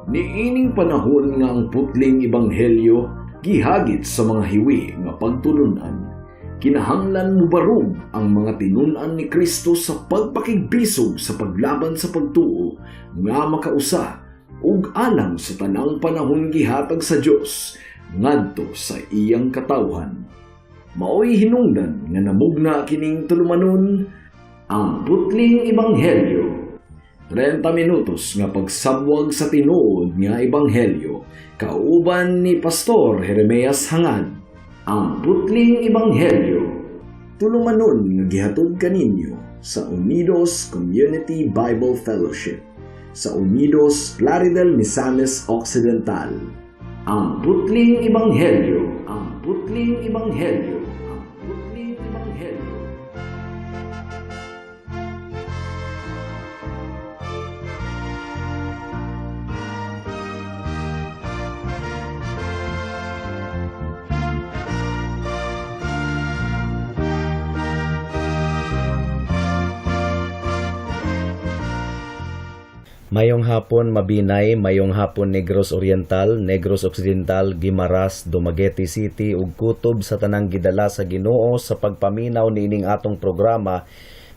Niining panahon nga ang putling ebanghelyo gihagit sa mga hiwi nga pagtulunan, kinahanglan mubarog ang mga tinun-an ni Kristo sa pagpakigbisog sa paglaban sa pagtuo nga makausa ug alang sa tanang panahon gihatag sa Dios ngadto sa iyang katawhan. Maoy hinungdan nga namugna kining tulumanon, Ang Putling Ebanghelyo. 30 minutos nga pagsabwag sa tinuod nga ebanghelyo kauban ni Pastor Jeremias Hangad. Ang Putling Ebanghelyo. Tulumanon nga gihatod kaninyo sa Unidos Community Bible Fellowship sa Unidos, Plaridel, Misamis Occidental. Ang Putling Ebanghelyo. Ang Putling Ebanghelyo. Ang Putling Ebanghelyo. Mayong hapon, Mabinay, mayong hapon, Negros Oriental, Negros Occidental, Guimaras, Dumaguete City ug kutob sa tanang gidala sa Ginoo sa pagpaminaw niining atong programa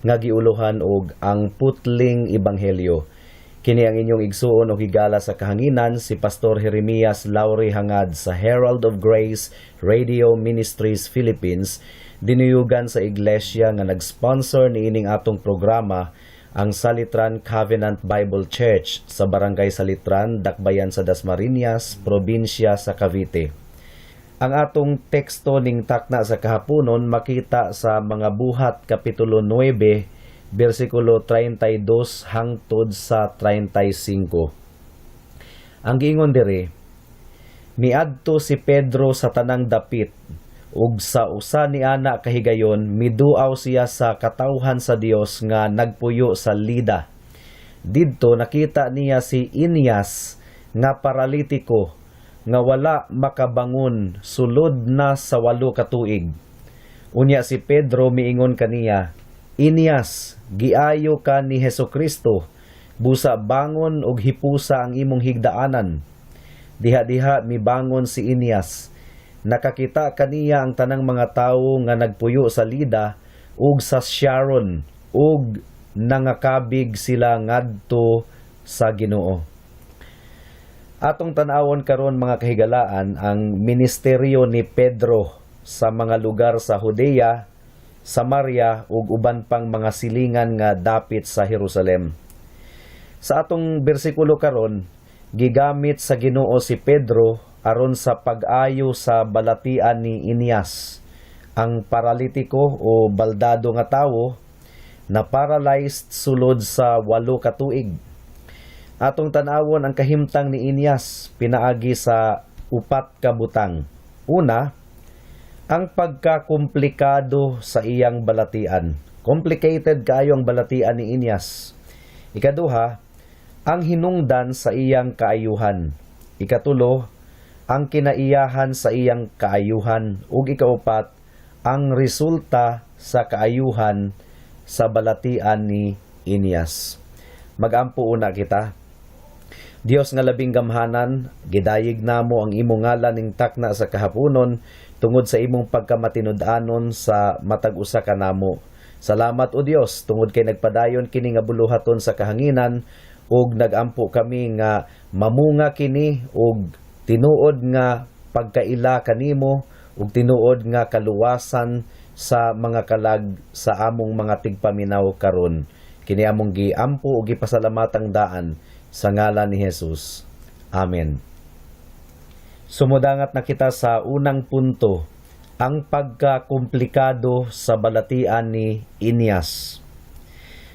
nga giuluhan og Ang Putling Ebanghelyo. Kini ang inyong igsuon og higala sa kahanginan, si Pastor Jeremias Lauri Hangad sa Herald of Grace Radio Ministries Philippines, dinuyugan sa iglesia nga nag-sponsor niining atong programa, ang Salitran Covenant Bible Church sa Barangay Salitran, Dakbayan sa Dasmariñas, probinsya sa Cavite. Ang atong teksto ning takna sa kahaponon makita sa Mga Buhat Kapitulo 9, bersikulo 32 hangtod sa 35. Ang giingon diri, "Miadto si Pedro sa tanang dapit ug sa usa ni ana kahigayon miduaw siya sa katawhan sa Dios nga nagpuyo sa Lida. Didto nakita niya si Inias nga paralitiko nga wala makabangon sulod na sa 8 ka tuig. Unya si Pedro miingon kaniya, 'Inias, giayo ka ni Hesukristo, busa bangon ug hipusa ang imong higdaanan.' Diha-diha mibangon si Inias. Nakakita kaniya ang tanang mga tawo nga nagpuyo sa Lida ug sa Sharon ug nangakabig sila ngadto sa Ginoo." Atong tan-awon karon, mga kahigalaan, ang ministeryo ni Pedro sa mga lugar sa Judea, Samaria ug uban pang mga silingan nga dapit sa Jerusalem. Sa atong bersikulo karon, gigamit sa Ginoo si Pedro aron sa pag-ayo sa balatian ni Inias, ang paralitiko o baldado nga tawo na paralyzed sulod sa 8 ka tuig. Atong tan-awon ang kahimtang ni Inias pinaagi sa upat ka butang. Una, ang pagkakomplikado sa iyang balatian. Complicated kaayo ang balatian ni Inias. Ikaduha, ang hinungdan sa iyang kaayuhan. Ikatulo, ang kinaiyahan sa iyang kaayuhan. Ug ikaupat, ang resulta sa kaayuhan sa balatian ni Inias. Magampo una kita. Dios nga labing gamhanan, gidayeg namo ang imong ngalan ning takna sa kahaponon tungod sa imong pagkamatinud-anon sa matag usa kanamo. Salamat, o Dios, tungod kay nagpadayon kini nga buluhaton sa kahanginan ug nagampo kami nga mamunga kini og tinuod nga pagkaila kanimo ug tinuod nga kaluwasan sa mga kalag sa among mga tigpaminaw karon. Kini among giampo ug gipasalamatang daan sa ngalan ni Jesus. Amen. Sumudangat na kita sa unang punto, ang pagkakomplikado sa balatian ni Inias.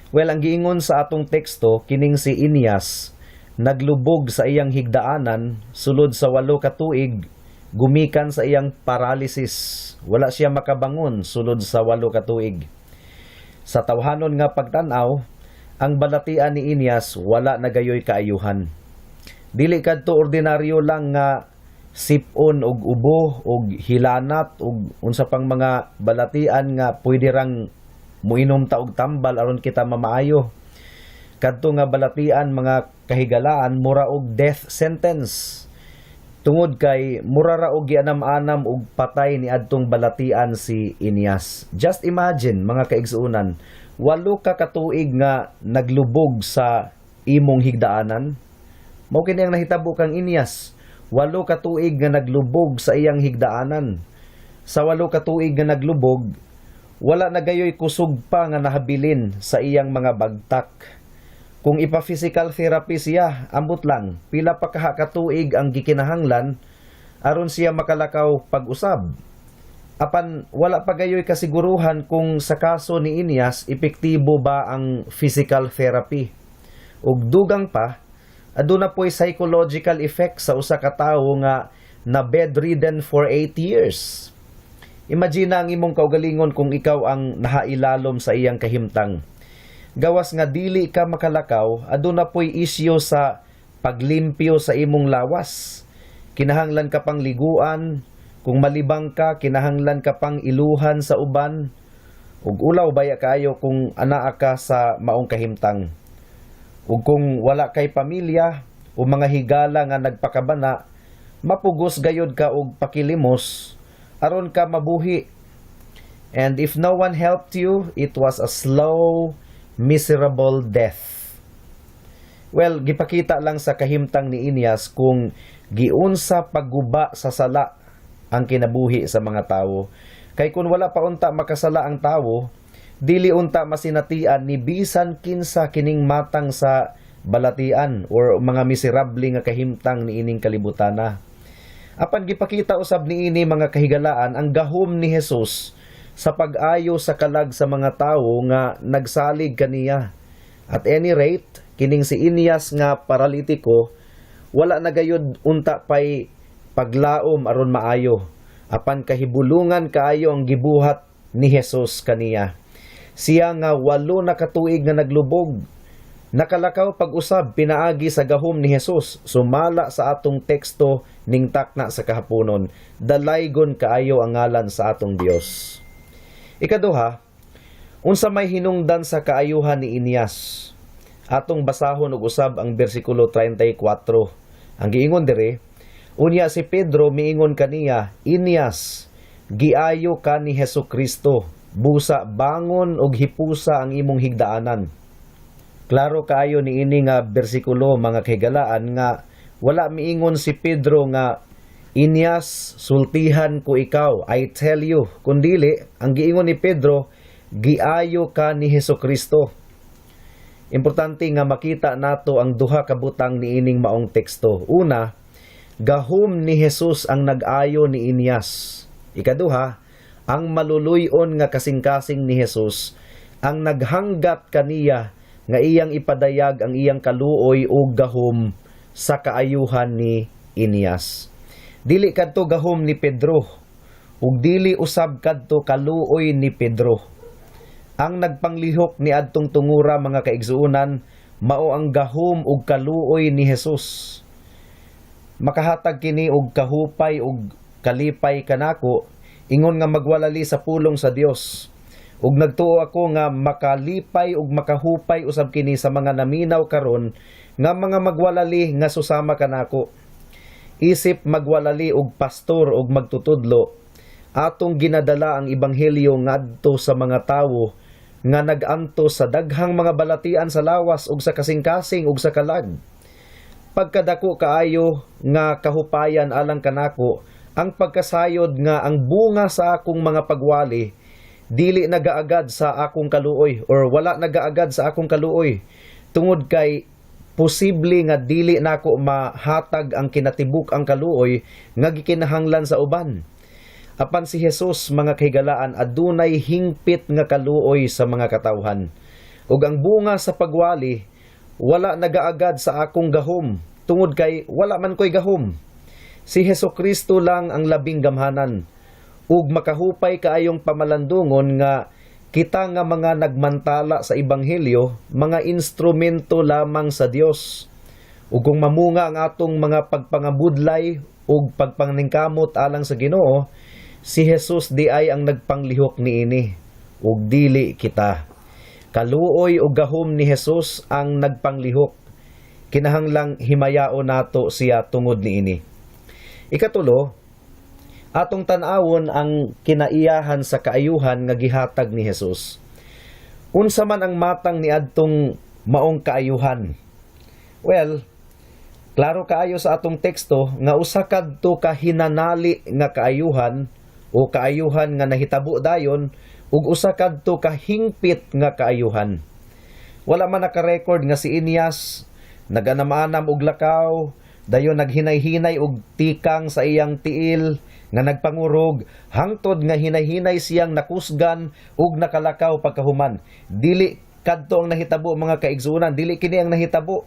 Well, ang giingon sa atong teksto, kining si Inias naglubog sa iyang higdaanan sulod sa 8 ka tuig gumikan sa iyang paralysis. Wala siya makabangon sulod sa 8 ka tuig. Sa tawhanon nga pagtan-aw, ang balatian ni Inias wala na gayoy kaayuhan. Dili kadto ordinaryo lang nga sipon og ubo og hilanat og unsa pang mga balatian nga pwede rang muinom ta og tambal aron kita mamaayo. Kadto nga balatian, mga kahigalaan, mura og death sentence. Tungod kay mura ra og gianam-anam og patay ni adtong balatian si Eneas. Just imagine, mga kaigsuonan, 8 ka katuig nga naglubog sa imong higdaanan. Mao kini ang nahitabo kang Eneas. 8 ka tuig nga naglubog sa iyang higdaanan. Sa 8 ka tuig nga naglubog, wala na gayoy kusog pa nga nahabilin sa iyang mga bagtak. Kung ipa-physical therapy siya, ambot lang, pila pa kaha katuig ang gikinahanglan aron siya makalakaw pag-usab. Apan wala pa gayoy kasiguruhan kung sa kaso ni Eneas, epektibo ba ang physical therapy. Ug dugang pa, aduna po'y psychological effect sa usa ka tawo nga na bedridden for 8 years. Imagine ang imong kaugalingon kung ikaw ang nahailalom sa iyang kahimtang. Gawas nga dili ka makalakaw, aduna po'y isyu sa paglimpyo sa imong lawas. Kinahanglan ka pang liguan, kung malibang ka, kinahanglan ka pang iluhan sa uban. Ug ulaw baya kaayo kung anaa ka sa maong kahimtang. Ug kung wala kay pamilya o mga higala nga nagpakabana, mapugos gayod ka og pakilimos aron ka mabuhi. And if no one helped you, it was a slow, miserable death. Well, gipakita lang sa kahimtang ni Eneas kung giunsa pagguba sa sala ang kinabuhi sa mga tawo. Kay kung wala pa unta makasala ang tawo, dili unta masinatian ni bisan kinsa kining matang sa balatian or mga miserable nga kahimtang niining kalibutana. Apan gipakita usab niini, mga kahigalaan, ang gahom ni Jesus sa pag-ayo sa kalag sa mga tawo nga nagsalig kaniya. At any rate, kining si Eneas nga paralitiko, wala na gayud unta pay paglaom aron maayo. Apan kahibulungan kaayo ang gibuhat ni Jesus kaniya. Siya nga 8 na katuig nga naglubog, nakalakaw pag-usab pinaagi sa gahom ni Jesus, sumala sa atong teksto ning takna sa kahaponon. Dalaygon kaayo ang ngalan sa atong Dios. Ikaduha, unsa may hinungdan sa kaayuhan ni Eneas? Atong basahon og usab ang bersikulo 34. Ang giingon diri, "Unya si Pedro miingon kaniya, 'Eneas, giayo ka ni Hesus Kristo. Busa bangon og hipusa ang imong higdaanan.'" Klaro kaayo niini nga bersikulo, mga kahigalaan, nga wala miingon si Pedro nga, "Eneas, sultihan ko ikaw, I tell you." Kundili, ang giingon ni Pedro, "Giayo ka ni Hesus Kristo." Importante nga makita nato ang duha ka butang niining maong teksto. Una, gahom ni Jesus ang nag-ayo ni Eneas. Ikaduha, ang maluluy-on nga kasing-kasing ni Jesus ang naghanggat kaniya nga iyang ipadayag ang iyang kaluoy o gahom sa kaayuhan ni Eneas. Dili kadto gahom ni Pedro ug dili usab kadto kaluoy ni Pedro. Ang nagpanglihok ni adtong tungura, mga kaigsuonan, mao ang gahom ug kaluoy ni Jesus. Makahatag kini og kahupay ug kalipay kanako ingon nga magwalali sa pulong sa Dios. Ug nagtuo ako nga makalipay ug makahupay usab kini sa mga naminaw karon nga mga magwalali nga susama kanako. Isip magwalali og pastor ug magtutudlo, atong ginadala ang ebanghelyo ngadto sa mga tawo nga nag-antos sa daghang mga balatian sa lawas ug sa kasing-kasing ug sa kalag. Pagkadako kaayo nga kahupayan alang kanako ang pagkasayod nga ang bunga sa akong mga pagwali dili nagaagad sa akong kaluoy or wala nagaagad sa akong kaluoy, tungod kay posible nga dili nako mahatag ang kinatibuk ang kaluoy nga gikinahanglan sa uban. Apan si Jesus, mga kahigalaan, adunay hingpit nga kaluoy sa mga katawhan. Ug ang bunga sa pagwali wala nagaagad sa akong gahom, tungod kay wala man ko'y gahom. Si Hesus Kristo lang ang labing gamhanan. Ug makahupay kaayong pamalandungon nga kita nga mga nagmantala sa ebanghelyo, mga instrumento lamang sa Dios. Ug kung mamunga ang atong mga pagpangabudlay ug pagpaningkamot alang sa Ginoo, si Jesus diay ang nagpanglihok niini ug dili kita. Kaluoy ug gahom ni Jesus ang nagpanglihok. Kinahanglang himayaon nato siya tungod niini. Ikatulo, atong tan-awon ang kinaiyahan sa kaayuhan nga gihatag ni Jesus. Unsa man ang matang niadtong maong kaayuhan? Well, klaro kaayo sa atong teksto nga usa kadto ka hinanali nga kaayuhan o kaayuhan nga nahitabo dayon ug usa kadto ka hingpit nga kaayuhan. Wala man naka-record nga si Eneas naganam-anam og lakaw, dayon naghinay-hinay og tikang sa iyang tiil nga nagpangurog hangtod nga hinay-hinay siyang nakusgan ug nakalakaw pagkahuman. Dili kadto ang nahitabo, mga kaigsuonan, dili kini ang nahitabo.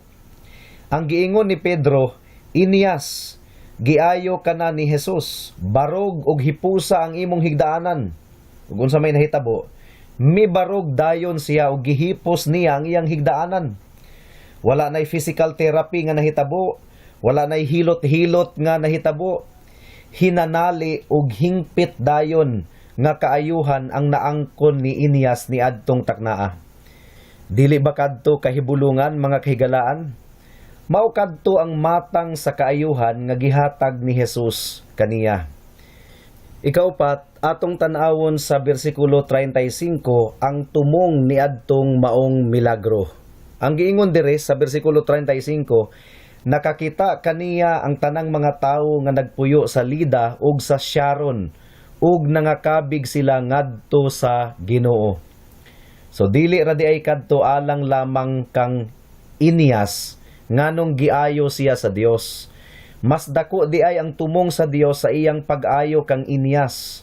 Ang giingon ni Pedro, "Eneas, giayo ka na ni Jesus, barog og hipusa ang imong higdaanan." Ug unsa may nahitabo? Mibarog dayon siya ug gihipos niya ang iyang higdaanan. Wala nay physical therapy nga nahitabo, wala nay hilot-hilot nga nahitabo. Hinanali ug hingpit dayon nga kaayuhan ang naangkon ni Eneas niadtong taknaa. Dili ba kadto kahibulungan, mga kahigalaan? Mao kadto ang matang sa kaayuhan nga gihatag ni Jesus kaniya. Ikaupat, atong tan-awon sa bersikulo 35 ang tumong niadtong maong milagro. Ang giingon dire sa bersikulo 35, nakakita kaniya ang tanang mga tawo nga nagpuyo sa Lida ug sa Sharon ug nangakabig sila ngadto sa Ginoo. So dili ra diay kadto alang lamang kang Eneas nganong giayo siya sa Dios. Mas dako diay ang tumong sa Dios sa iyang pag-ayo kang Eneas.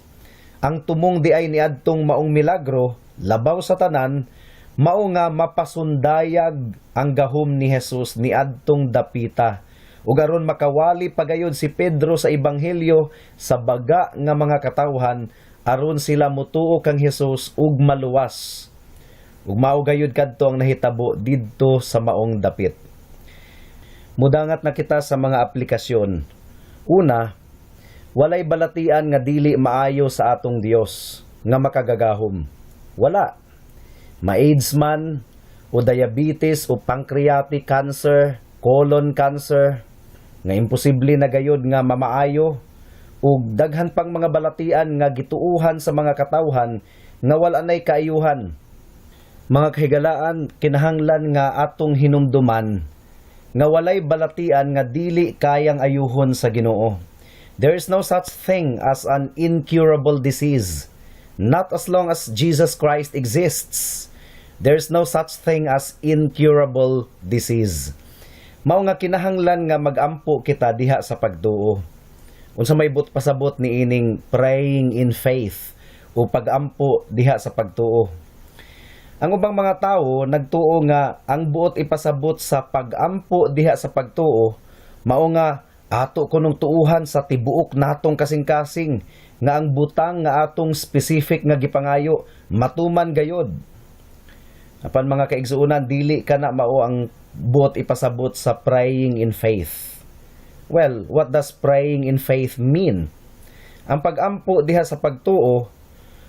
Ang tumong diay niadtong maong milagro, labaw sa tanan, mao nga mapasundayag ang gahom ni Jesus niadtong dapita. Ug aron makawali pagayod si Pedro sa ebanghelyo sa baga nga mga katawhan aron sila mutuo kang Jesus ug maluwas. Ug mao gayud kadto ang nahitabo didto sa maong dapit. Mudangat na kita sa mga aplikasyon. Una, walay balatian nga dili maayo sa atong Dios nga makagagahom. Wala. Ma-AIDS man, o diabetes, o pancreatic cancer, colon cancer, nga imposible na gayod nga mamaayo, ug daghan pang mga balatian nga gituuhan sa mga katawhan nga wala nay kaayuhan. Mga kahigalaan, kinahanglan nga atong hinumduman nga walay balatian nga dili kayang ayuhon sa Ginoo. There is no such thing as an incurable disease. Not as long as Jesus Christ exists. There is no such thing as incurable disease. Mao nga kinahanglan nga magampo kita diha sa pagtuo. Unsa may buot pasabot ni ining praying in faith o pagampo diha sa pagtuo? Ang ubang mga tawo nagtuo nga ang buot ipasabot sa pagampo diha sa pagtuo mao nga ato kunong tuuhan sa tibuok natong kasing-kasing nga ang butang nga atong specific nga gipangayo matuman gayod. Apan, mga kaigsuonan, dili kana mao ang buot ipasabot sa praying in faith. Well, what does praying in faith mean? Ang pagampo diha sa pagtuo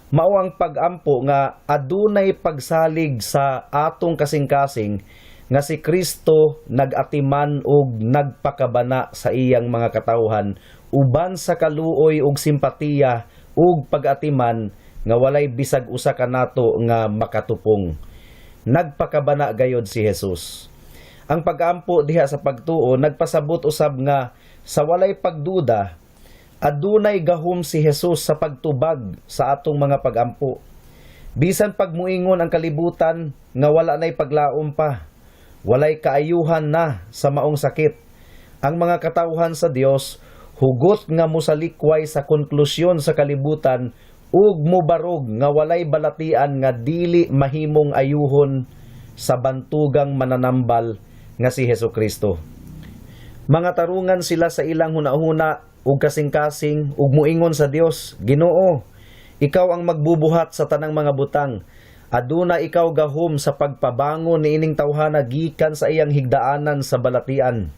mao ang pagampo nga adunay pagsalig sa atong kasing-kasing nga si Kristo nag-atiman og nagpakabana sa iyang mga katawhan uban sa kaluoy ug simpatiya ug pag-atiman nga walay bisag usa kanato nga makatupong. Nagpakabana gayod si Jesus. Ang pag-ampo diha sa pagtuo nagpasabot usab nga sa walay pagduda, adunay gahom si Jesus sa pagtubag sa atong mga pagampo. Bisan pagmuingon ang kalibutan nga wala nay paglaom pa, walay kaayuhan na sa maong sakit, ang mga katawhan sa Dios hugot nga mosalikway sa konklusyon sa kalibutan ug mobarog nga walay balatian nga dili mahimong ayuhon sa bantugang mananambal nga si Hesus Kristo. Mga tarungan sila sa ilang hunahuna ug kasing-kasing ug muingon sa Dios, "Ginoo, ikaw ang magbubuhat sa tanang mga butang. Aduna ikaw gahom sa pagpabangon niining tawhana gikan sa iyang higdaanan sa balatian."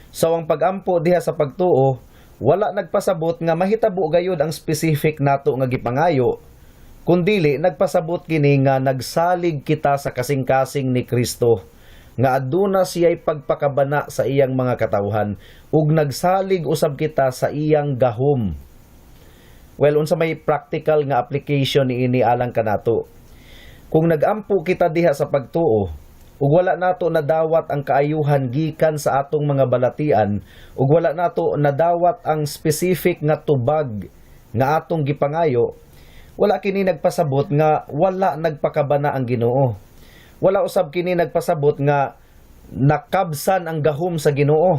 So ang pagampo diha sa pagtuo wala nagpasabot nga mahitabo gayud ang specific nato nga gipangayo. Kundili nagpasabot kini nga nagsalig kita sa kasing-kasing ni Kristo, nga aduna siya'y pagpakabana sa iyang mga katawhan, ug nagsalig usab kita sa iyang gahom. Well, unsa may practical nga application niini alang kanato? Kung nagampo kita diha sa pagtuo ug wala nato nadawat ang kaayuhan gikan sa atong mga balatian, ug wala nato nadawat ang specific nga tubag nga atong gipangayo, wala kini nagpasabot nga wala nagpakabana ang Ginoo. Wala usab kini nagpasabot nga nakabsan ang gahom sa Ginoo.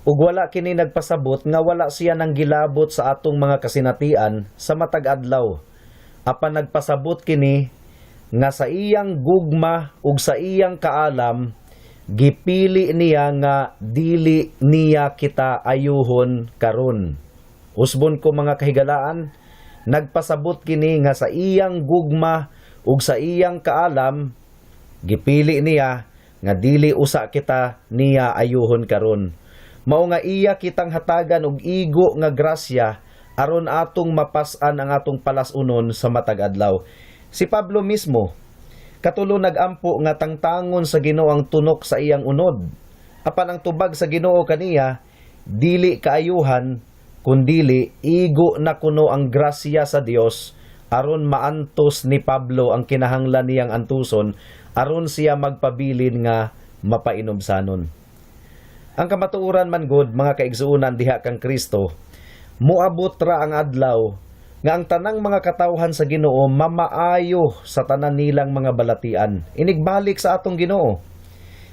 Ug wala kini nagpasabot nga wala siya nang gilabot sa atong mga kasinatian sa matag adlaw. Apan nagpasabot kini nga sa iyang gugma ug sa iyang kaalam, gipili niya nga dili niya kita ayuhon karon. Usbon ko, mga kahigalaan, nagpasabot kini nga sa iyang gugma ug sa iyang kaalam, gipili niya nga dili usa kita niya ayuhon karon. Mao nga iya kitang hatagan og igo nga grasya aron atong mapas-an ang atong palas-unon sa matag adlaw. Si Pablo mismo, katulo nagampo nga tangtangon sa Ginoo ang tunok sa iyang unod. Apan ang tubag sa Ginoo kaniya, dili kaayuhan, kundili igo na kuno ang grasya sa Dios aron maantos ni Pablo ang kinahanglan niyang antuson aron siya magpabilin nga mapainubsanon. Ang kamatuoran man gud, mga kaigsuonan diha kang Kristo, moabot ra ang adlaw nga ang tanang mga katawhan sa Ginoo mamaayo sa tanan nilang mga balatian, inigbalik sa atong Ginoo.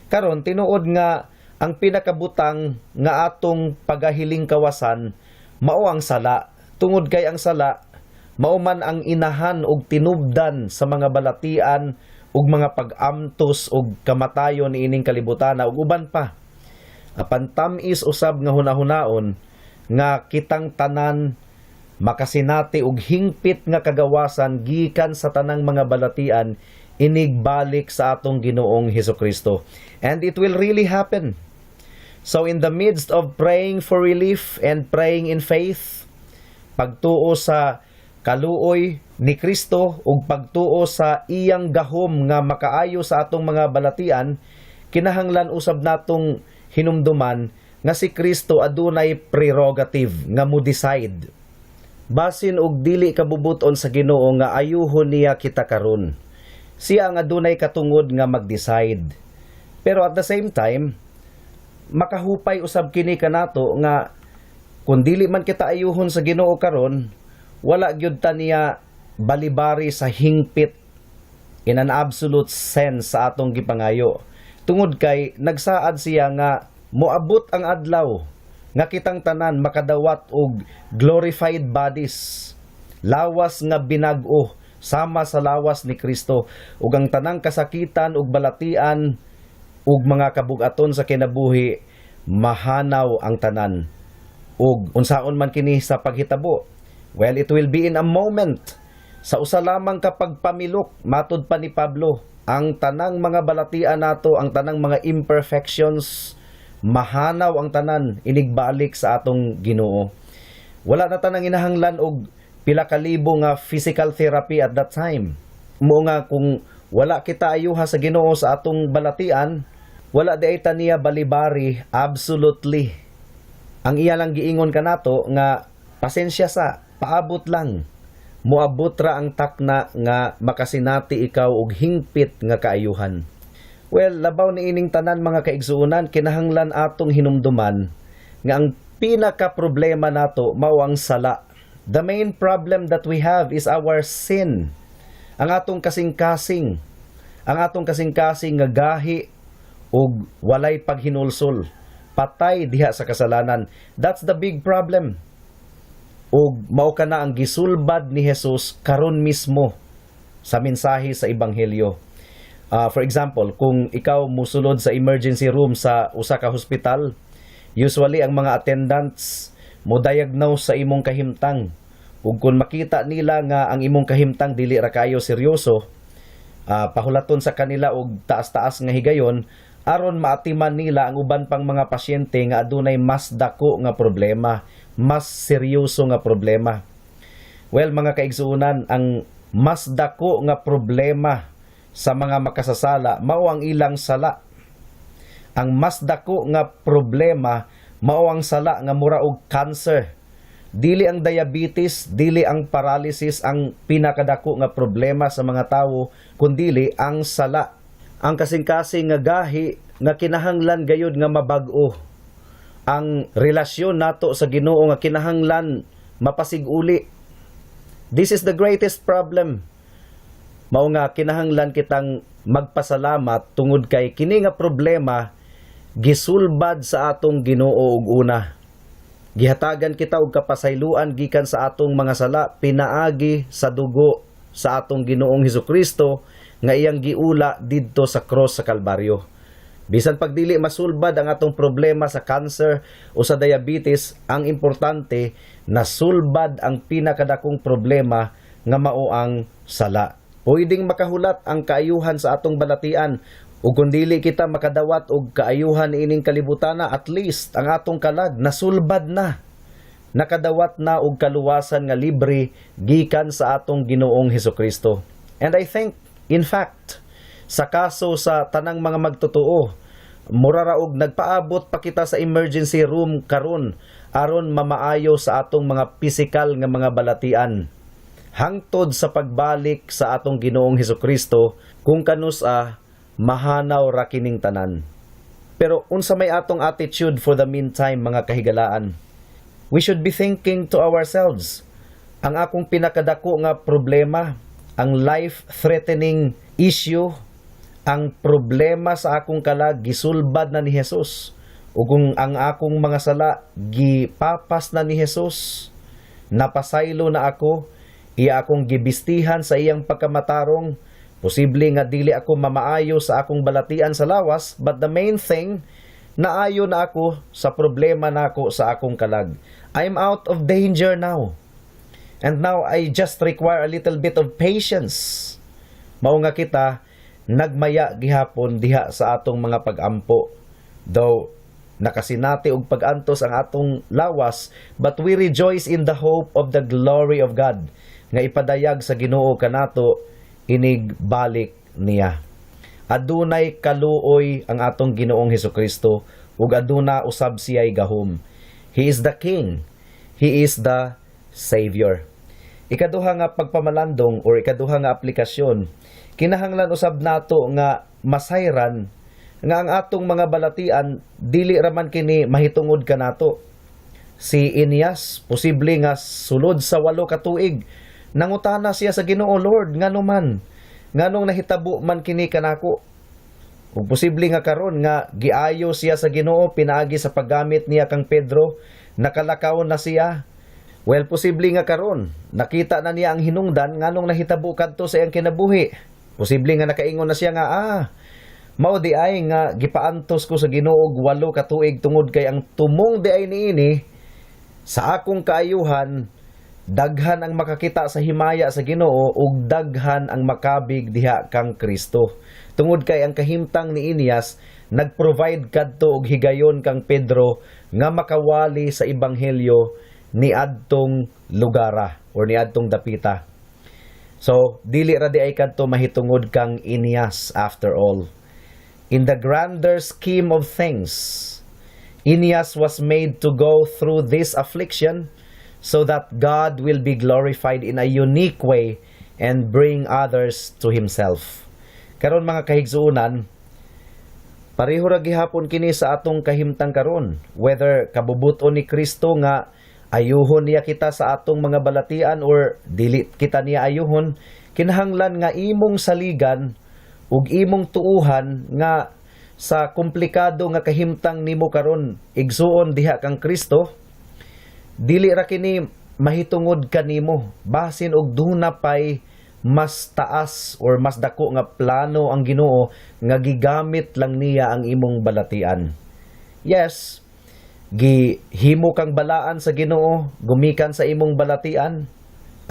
Karon, tinuod nga ang pinakabutang nga atong pagahiling kawasan mao ang sala, tungod kay ang sala mao man ang inahan og tinubdan sa mga balatian ug mga pag-amtos og kamatayon niining kalibutan ug uban pa. Apan tam-is usab nga hunahunaon nga kitang tanan makasinati og hingpit nga kagawasan gikan sa tanang mga balatian inigbalik sa atong Ginoong Hesukristo. And it will really happen. So in the midst of praying for relief and praying in faith, pagtuo sa kaluoy ni Kristo ug pagtuo sa iyang gahom nga makaayo sa atong mga balatian, kinahanglan usab natong hinumduman nga si Kristo adunay prerogative nga mo decide. Basin og dili kabubuton sa Ginoo nga ayuhon niya kita karon. Siya ang adunay katungod nga mag-decide. Pero at the same time, makahupay usab kini kanato nga kung dili man kita ayuhon sa Ginoo karon, wala gyud ta niya balibari sa hingpit in an absolute sense sa atong gipangayo. Tungod kay nagsaad siya nga moabot ang adlaw nga kitang tanan makadawat og glorified bodies, lawas nga binag-o sama sa lawas ni Kristo, ug ang tanang kasakitan ug balatian ug mga kabugaton sa kinabuhi, mahanaw ang tanan. Ug unsaon man kini sa paghitabo? Well, it will be in a moment. Sa usa lamang ka pagpamilok, matud pa ni Pablo, ang tanang mga balatian nato, ang tanang mga imperfections, mahanaw ang tanan inigbalik sa atong Ginoo. Wala na tanang inahanglan og pila ka libo nga physical therapy at that time. Mao nga kung wala kita ayuha sa Ginoo sa atong balatian, wala diay ta niya balibari absolutely. Ang iya lang giingon kanato nga pasensya sa paabot lang. Moabot ra ang takna nga makasinati ikaw og hingpit nga kaayuhan. Well, labaw ni ining tanan, mga kaigsuonan, kinahanglan atong hinumduman nga ang pinaka problema nato mao ang sala. The main problem that we have is our sin. Ang atong kasing-kasing. Ang atong kasing-kasing nga gahi ug walay paghinulsol. Patay diha sa kasalanan. That's the big problem. Ug mao kana ang gisulbad ni Jesus karon mismo sa mensahe sa ebanghelyo. For example, kung ikaw musulod sa emergency room sa usa ka hospital, usually ang mga attendants mo diagnose sa imong kahimtang. Ug kung makita nila nga ang imong kahimtang dili ra kayo seryoso, pahulaton sa kanila og taas-taas nga higayon aron maatiman nila ang uban pang mga pasyente nga adunay mas dako nga problema, mas seryoso nga problema. Well, mga kaigsuonan, ang mas dako nga problema sa mga makasasala mao ang ilang sala. Ang mas dako nga problema mao ang sala nga mura og cancer. Dili ang diabetes, dili ang paralysis ang pinakadako nga problema sa mga tawo, kundili ang sala. Ang kasing-kasing nga gahi nga kinahanglan gayud nga mabag-o. Ang relasyon nato sa Ginoo nga kinahanglan mapasiguli. This is the greatest problem. Mao nga kinahanglan kitang magpasalamat tungod kay kini nga problema gisulbad sa atong Ginoo og una. Gihatagan kita og kapasayloan gikan sa atong mga sala pinaagi sa dugo sa atong Ginoong Hesukristo nga iyang giula didto sa cross sa Kalbaryo. Bisan pag dili masulbad ang atong problema sa cancer o sa diabetes, ang importante nasulbad ang pinakadakong problema nga mao ang sala. Pwedeng makahulat ang kaayuhan sa atong balatian ug kung dili kita makadawat og kaayuhan ining kalibutana, at least ang atong kalag nasulbad na. Nakadawat na og kaluwasan nga libre gikan sa atong Ginoong Hesukristo. And I think, in fact, sa kaso sa tanang mga magtotoo, mura ra og nagpaabot pa kita sa emergency room karon aron mamaayo sa atong mga pisikal nga mga balatian hangtod sa pagbalik sa atong Ginoong Hesukristo, kung kanus-a mahanaw ra kining tanan. Pero unsa may atong attitude for the meantime, mga kahigalaan? We should be thinking to ourselves, ang akong pinakadako nga problema, ang life-threatening issue, ang problema sa akong kalag gisulbad na ni Jesus. Ug kung ang akong mga sala gipapas na ni Jesus, napasaylo na ako, iya akong gibistihan sa iyang pagkamatarong. Posible nga dili ako mamaayo sa akong balatian sa lawas, but the main thing, naayo na ako sa problema nako sa akong kalag. I'm out of danger now. And now I just require a little bit of patience. Mao nga kita nagmaya gihapon diha sa atong mga pagampo. Though nakasinati og pag-antos ang atong lawas, but we rejoice in the hope of the glory of God nga ipadayag sa Ginoo kanato inig balik niya. Adunay kaluoy ang atong Ginoong Hesukristo ug aduna usab siya'y gahom. He is the King. He is the Savior. Ikaduha nga pagpamalandong or ikaduha nga aplikasyon, kinahanglan usab nato nga masayran nga ang atong mga balatian dili raman kini mahitungod kanato. Si Eneas, posible nga sulod sa 8 ka tuig nangutana siya sa Ginoo, "Lord, ngano man? Nganong nahitabo man kini kanako?" Ug posible nga karon nga giayo siya sa Ginoo pinaagi sa paggamit niya kang Pedro, nakalakaw na siya. Well, posible nga karon nakita na niya ang hinungdan nganong nahitabo kadto sa iyang kinabuhi. Posible nga nakaingon na siya nga, "Ah, mao diay nga gipaantos ko sa Ginoo og 8 ka tuig tungod kay ang tumong diay niini sa akong kaayuhan, daghan ang makakita sa himaya sa Ginoo ug daghan ang makabig diha kang Kristo." Tungod kay ang kahimtang ni Eneas nagprovide kadto og higayon kang Pedro nga makawali sa ebanghelyo ni adtong lugara or ni adtong dapita. So, dili ra diay kadto mahitungod kang Eneas after all. In the grander scheme of things, Eneas was made to go through this affliction so that God will be glorified in a unique way and bring others to Himself. Karon, mga kahigsuonan, pareho ra gihapon kini sa atong kahimtang karon. Whether kabubuton ni Kristo nga ayuhon niya kita sa atong mga balatian or dili kita niya ayuhon, kinahanglan nga imong saligan ug imong tuuhan nga sa komplikado nga kahimtang nimo karon, igsuon diha kang Kristo, dili ra kini mahitungod kanimo, basin og duna pay mas taas or mas dako nga plano ang Ginoo nga gigamit lang niya ang imong balatian. Yes, gihimo kang balaan sa Ginoo gumikan sa imong balatian,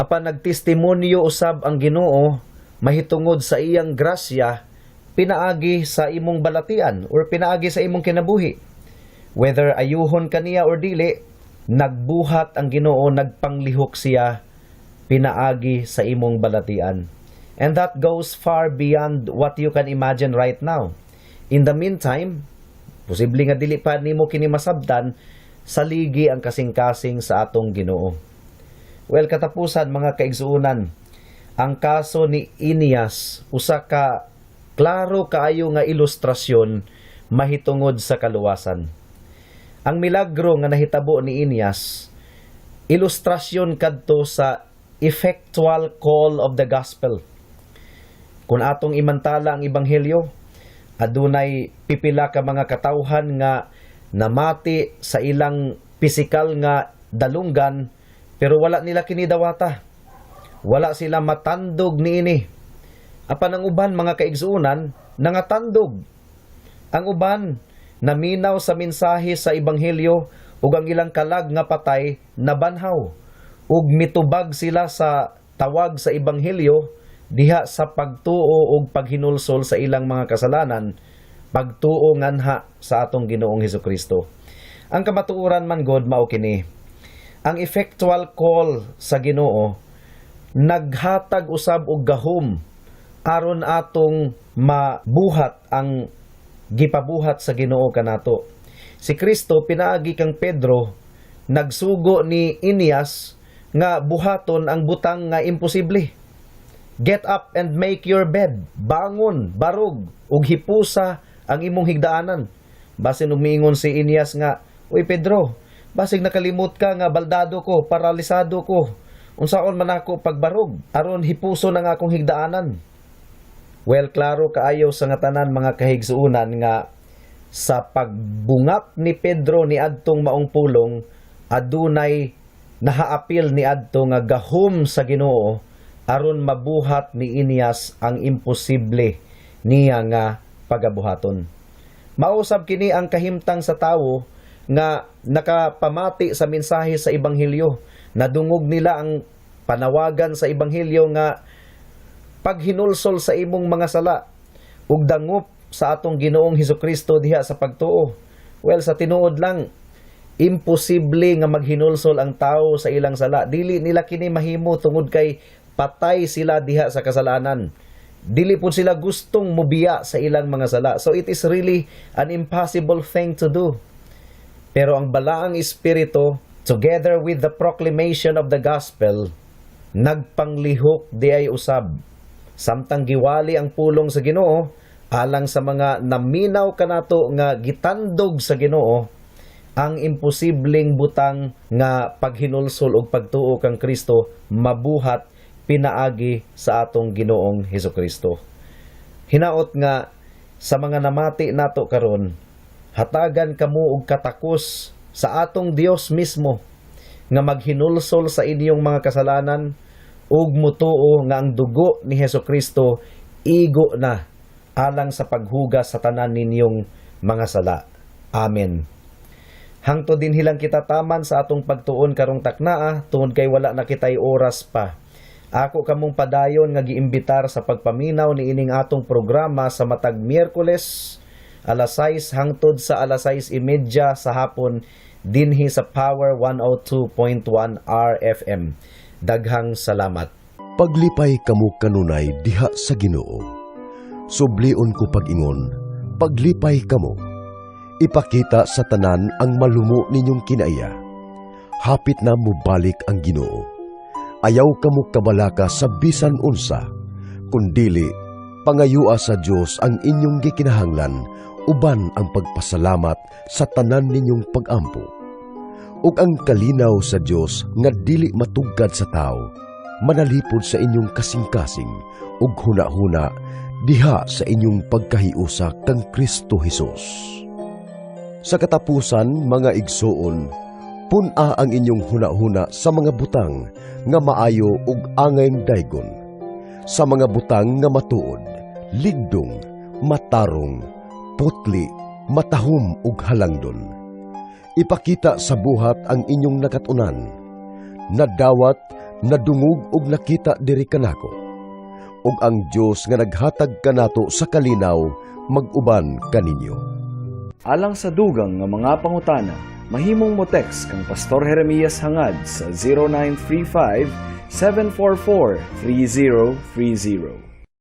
apan nagtestimonyo usab ang Ginoo mahitungod sa iyang grasya pinaagi sa imong balatian or pinaagi sa imong kinabuhi. Whether ayuhon kaniya or dili, nagbuhat ang Ginoo, nagpanglihok siya pinaagi sa imong balatian. And that goes far beyond what you can imagine right now. In the meantime, posible nga dili pa nimo kini masabtan, saligi ang kasing-kasing sa atong Ginoo. Well, katapusan, mga kaigsuonan, ang kaso ni Eneas usa ka klaro kaayo nga ilustrasyon mahitungod sa kaluwasan. Ang milagro nga nahitabo ni Eneas, ilustrasyon kadto sa effectual call of the gospel. Kung atong imantala ang ebanghelyo, adunay pipila ka mga katawhan nga namati sa ilang pisikal nga dalunggan, pero wala nila kini dawata. Wala sila matandog niini. Apan ang uban, mga kaigsuonan, nangatandog. Ang uban naminaw sa mensahe sa ebanghelyo ug ang ilang kalag nga patay nabanhaw ug mitubag sila sa tawag sa ebanghelyo diha sa pagtuo ug paghinulsol sa ilang mga kasalanan, pagtuo nganha sa atong Ginoong Hesukristo. Ang kamatuoran man god mao kini: ang effectual call sa Ginoo naghatag usab og gahom aron atong mabuhat ang gipabuhat sa Ginoo kanato. Si Kristo, pinaagi kang Pedro, nagsugo ni Eneas nga buhaton ang butang nga imposible. "Get up and make your bed." Bangon, barog, ug hipusa ang imong higdaanan. Basin ug miingon si Eneas nga, "Uy Pedro, basig nakalimot ka nga baldado ko, paralisado ko. Unsaon man ako pagbarog aron hipuso ang akong higdaanan?" Well, klaro kaayo sa nga tanan, mga kahigsuonan, nga sa pagbungat ni Pedro ni adtong maong pulong, adunay nahaapil ni adto nga gahom sa Ginoo aron mabuhat ni Eneas ang imposible niya nga pagabuhaton. Mausab kini ang kahimtang sa tawo nga nakapamati sa mensahe sa ebanghelyo. Nadungog nila ang panawagan sa ebanghelyo nga paghinulsol sa imong mga sala ug dangop sa atong Ginoong Hesukristo diha sa pagtuo. Well, sa tinuod lang, imposible nga maghinulsol ang tao sa ilang sala. Dili nila kini mahimo tungod kay patay sila diha sa kasalanan. Dili pud sila gustong mubiya sa ilang mga sala. So it is really an impossible thing to do. Pero ang Balaang Espiritu, together with the proclamation of the gospel, nagpanglihok diay usab. Samtang giwali ang pulong sa Ginoo, alang sa mga naminaw kanato nga gitandog sa Ginoo, ang imposibleng butang nga paghinulsol og pagtuo kang Kristo mabuhat pinaagi sa atong Ginoong Hesukristo. Hinaot nga sa mga namati nato karon, hatagan kamo og katakos sa atong Dios mismo nga maghinulsol sa inyong mga kasalanan ug mutuo nga ang dugo ni Hesukristo igo na alang sa paghugas sa tanan ninyong mga sala. Amen. Hangtod dinhi lang kita taman sa atong pagtuon karong taknaa tungod kay wala na kitay oras pa. Ako kamong padayon nga giimbitar sa pagpaminaw ni ining atong programa sa matag Miyerkules, alas 6 hangtod sa alas 6:30 sa hapon dinhi sa Power 102.1 RFM. Daghang salamat. Paglipay kamo kanunay diha sa Ginoo. Sublion ko pag-ingon, paglipay kamo. Ipakita sa tanan ang malumo ninyong kinaiya. Hapit na mubalik ang Ginoo. Ayaw kamo kabalaka sa bisan unsa, kundili pangayua sa Dios ang inyong gikinahanglan uban ang pagpasalamat sa tanan ninyong pagampo. Ug ang kalinaw sa Dios nga dili matugkad sa tao, manalipod sa inyong kasing-kasing ug hunahuna diha sa inyong pagkahiusa kang Kristo Hesus. Sa katapusan, mga igsuon, pun-a ang inyong hunahuna sa mga butang nga maayo ug angayng daygon, sa mga butang nga matuod, ligdong, matarong, putli, matahom ug halangdon. Ipakita sa buhat ang inyong nakat-unan, nadawat, nadungog ug nakita diri kanako. Ug ang Dios nga naghatag kanato sa kalinaw mag-uban kaninyo. Alang sa dugang nga mga pangutana, mahimong mo text kang Pastor Jeremias Hangad sa 0935 744-3030.